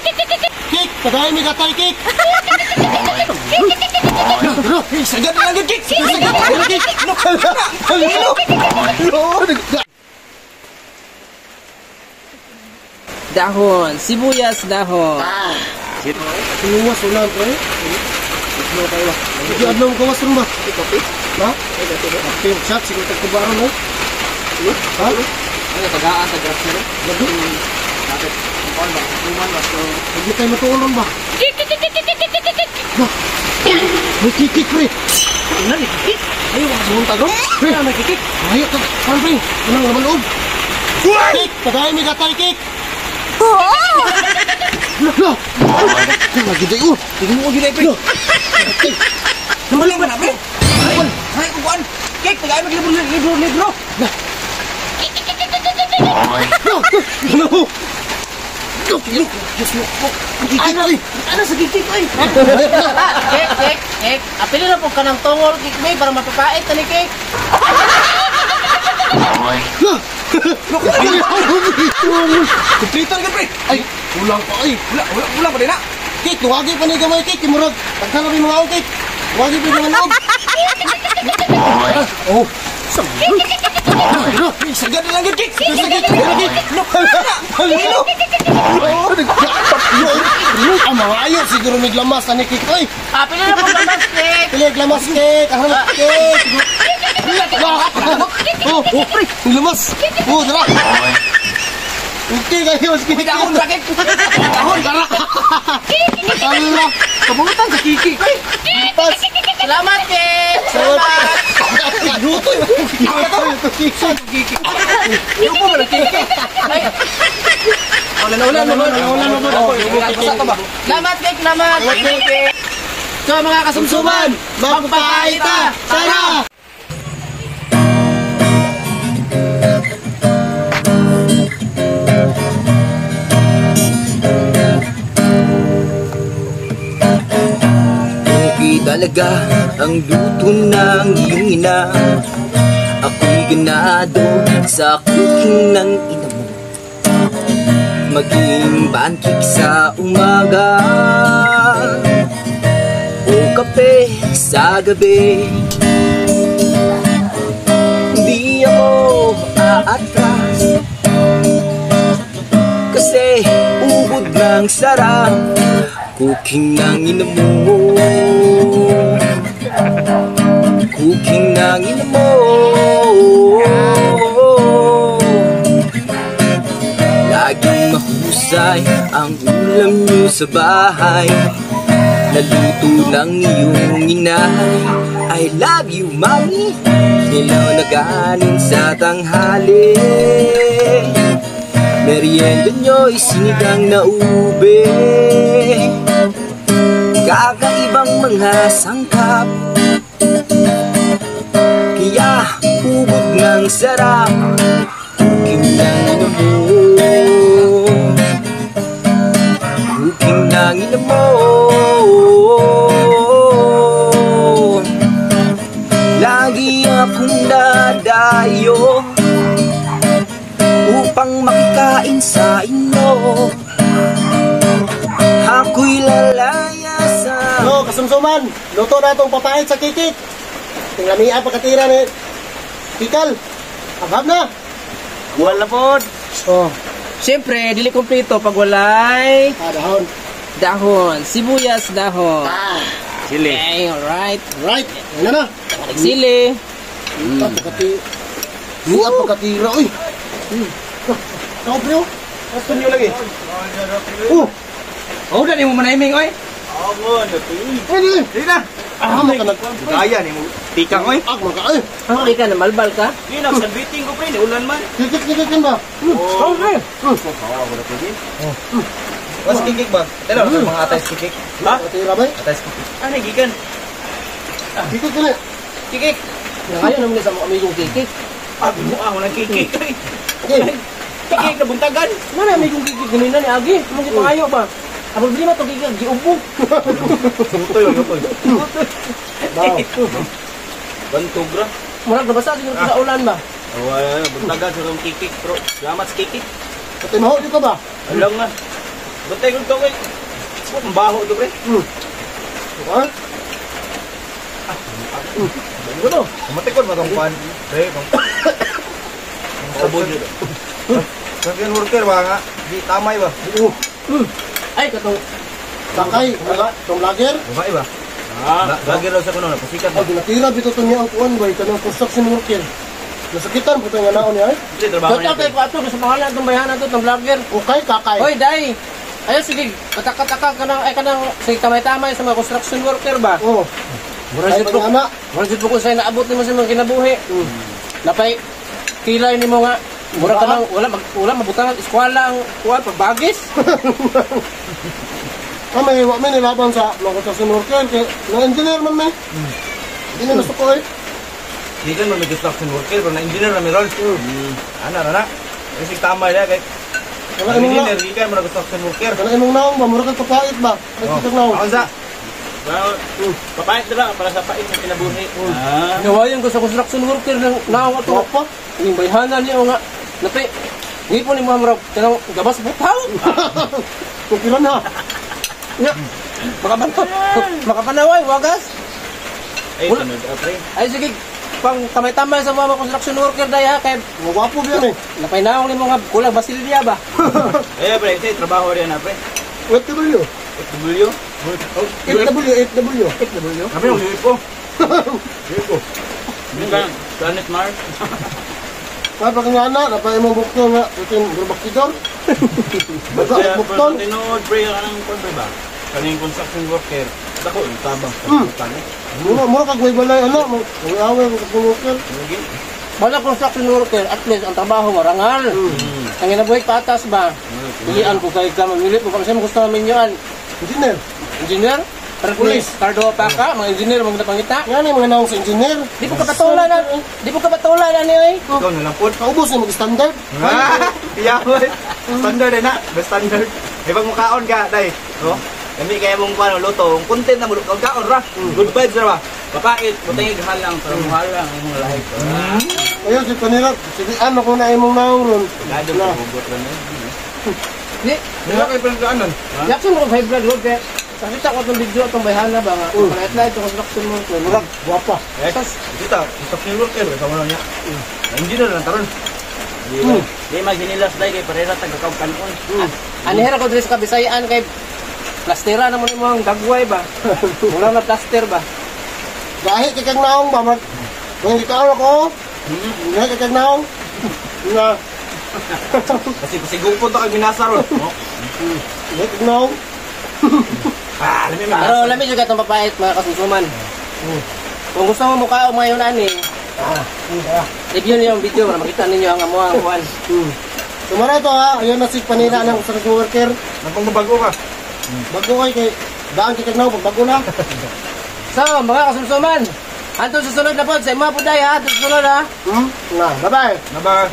Kik, padayon mi gatay, Kik. Sagad na lang yun, Kik! Sagad, Kik. Dahon, sibuyas dahon. Iwas ulan pre. Hindi adlaw mo gawas ron ba? Kape? Ha? Kape, shot siguro tagkubaron no. Ha? Ano tagaan sa graph sir? Lagi. Bakit? Kuan ba? Kuman ba? So, Hindi tayo matuulon ba? Ba? May kikik pre. Ano ni kikik? Ayo mga sumunta ron. Pre. Ano may kikik? Ayo ka, kan pre. Unang laman loob. Kik, padayon mi gatay, Kik. Lah. Lagi dayo. Tingnan mo gilay, pre. Lah. Wala ba na, pre? Ay, kuan. Kik, tagaan mo libro, libro, libro. No! No! Diyos mo. Kikik, pre. Ano sa kikik oy? Kik, kik, kik. Apili na po ka ng tungol kik may para mapapait ta ni kik. Lah. Kumplito na pre. Ay, kulang pa ay. Wala, wala, kulang pa din na. Kik, tuwagi pa ni gamay, Kik. Murag, taghan na mga Kik. Tuwagi pa mga loob. Oh. Sagad na lang yun, Kik! Sagad, Kik. Ang mga ayo, siguro may glamas ani Kik. Ay, Apili na po lamas kik. pili glamas, Kik. Ang hanap, Kik. Oh, oh, pre, glamas. Oh, dara. Okay kayo, Kik. Dahon, ra, Kik! Dahon, Dara. Allah. Kabutan sa kikik, oy! Pas. Salamat kik. Salamat. Luto yun. Luto yun. Yung po ba ng kikik? Ay, Ulan, ulan, ulan, Ulan, ulan, ulan. Basta to ba? salamat kik, salamat. Salamat, Kik. So mga kasumsuman, Magpapaita! Tara! Okay talaga ang luto ng iyong ina. Ako'y ganado sa cooking ng ina mo. Maging pancake sa umaga o kape sa gabi, hindi ako aatras kasi ubod ng sarap cooking ng ina mo. Cooking ng ina mo. Laging mahusay ang ulam niyo sa bahay, naluto ng iyong inay. I love you, mami. Nilaw na kanin sa tanghali, merienda nyo'y sinigang na ube. Kakaibang mga sangkap, kaya ubod ng sarap cooking ng ina mo. Cooking ng ina mo. Lagi akong nadayo upang makikain sa inyo. Ako'y lalaya sa So, kasumsuman, luto na itong papait sa kikik. Tinglamia pagkatira ni Kikal. Abhab na. Wala po. Oh, Siyempre, dili kumpleto pag walay dahon. dahon, sibuyas dahon. Sili. Okay, alright. Right. Ano na? Sili. Ita pagkatira, oy. Ikaw, pre, oh. Gusto niyo lagi. Oh, Oh, dali mo manahiming, oy. pwede. Dili na. Ah, maka nag... Gaya ni mo. Tikang, oy. Ah, maka, ay. Ano ka na malbal ka? Yun ang salbiting ko, pre. Ulan man. Kikik, kikik yan ba? Oh, pre. What's kikik ba? Dalawa sa mga atay kikik. Ha? Pagkatira ba? Atay kikik. Ah, nagigan. Kikik ka na. Kikik. Ngayon naman sa mga amigong kikik. Ah, binuha ko ng kikik, oy. Okay. Kikik na buntagan. Mana amigong kikik ganina ni Agi? Mong gipangayo ba? Ang problema to kikik giubo. Lutoy, lutoy. Wow. Bantog ra. Murag nabasa siguro sa ulan ba? Oh, buntagan sa kong kikik, bro. Salamat sa kikik. Pati maho, di ka ba? Alam nga. Bantay ko to kay. Ang baho to pre. Ha? Ano? Matikon ba tong pan? Pre, tong. Sabon yun. Construction worker ba nga? Di tamay ba? Oo. Ay, katong Sakay, wala, tong lager. Babae ba? Ah, Lagi raw sa kuno na pasikat ba? Ay, ginatira bito to niya ang kuan ba? Kanang construction worker. Nasakitan po nga naon niya ay. Hindi, trabaho Shout niya. out kay Kwato sa pangalan atong bayhanan to, tong vlogger. Okay, kakay. Hoy, day. Ayo sige, pataka-taka ka nang ay kanang sige tamay-tamay sa mga construction worker ba. Oh. Mura Ay, jud po. pag ana. Mura jud po kung sa'yo naabot nimo sa mga kinabuhi. Napay kilay nimo nga mura ka nang wala mag, wala mabutang ang eskwela ang kuan pagbagis. Ah, may wa may nilaban sa mga construction worker kay na engineer man may. Hindi na nasuko eh. Di kan man may construction worker pero na engineer na meron. Ana ra na. Kasi tamay na kay Wala imong na. engineer di kan mo na construction worker. Wala imong naong ba mura kag papait ba? Ay kitang naong. Ako sa Papait na para sa pait sa kinabuhi. Ah. Nawayan ko sa construction worker nang naong ato. Wapa. Ning bayhanan niyo nga napay ngipon nimo murag kanang gabas butaw. Kung pila na. Nya. Makapanaway wagas. Ay, Wala. tunod, ah, pre. Ay sige, pang tamay-tamay sa mga construction worker day ha kay Gwapo ba yan eh. napay naong nimo nga kulang basilya ba. Eh, pre, ito, trabaho rin na, pre. FW. FW. FW, FW. FW. Kami yung UFO. UFO. Hindi ka, Planet Mars. Kaya pag nga na, napay imong bukto nga, itim grubaktidor. Basta Kaya, bukton. pero tinuod, pre, anong kwan, pre, ba? Kaning construction worker. Dako, yung tabang. Mura, mura kag way balay, ano, away kag worker. Wala construction worker, at least ang trabaho marangal. Ang ginabuhi patas ba? Pilian ko kay ka mamili po kami sa gusto namin yun. Engineer. Engineer, para Police. Cardo pa ka, mga engineer mga napangita. Nga ni mga naong sa engineer. Di po ka patulan na, di po ka patulan ani oy. Ikaw na lang po. Kaubos ni mag-standard. Ah, iya boy. Standard eh na. Best standard. May pag mukaon ka, day. No? Kami kaya mong kuano luto, ang content na mo kaon ra. Good vibes ra ba? Papait, butang halang, para muhalang ang mga lahi. Ayun, si Panira, sige, ano ko na imong naong ron. Gado, Na. hugot rin eh. Di, Wala kay pinagdaanan. Jackson mo high blood load kay nakita ko itong video itong bayhana ba nga. Light light itong construction worker. Murag Guwapa. Eh, kita, construction worker sa mo niya. Engineer lang taron. Di ba? Di maghinilas dai kay parera tagakaw kanon. Anihera ko diri sa Kabisayaan kay plastera naman imo ang dagway ba. Mura na plaster ba. Gahi kay kag naong ba mag Kung hindi ka ako, gahi kay kag naong. Na, Kasi pasigupon to kay binasa ron. No? gahi kag naong. Ah, lami man. Pero lami juga itong papait mga kasusuman. Kung gusto mo mukha o ngayon ani, review niyo ang video para makita ninyo ang amuang kuan. Sumara to ha, ayun na si Panira ng construction worker. Nagpang bago ka. Bago kay kay daan kay kag naong, pag bago na. So, mga kasusuman, hantong susunod na po sa imo po day ha, hantong susunod ha. Na, bye-bye. Bye-bye.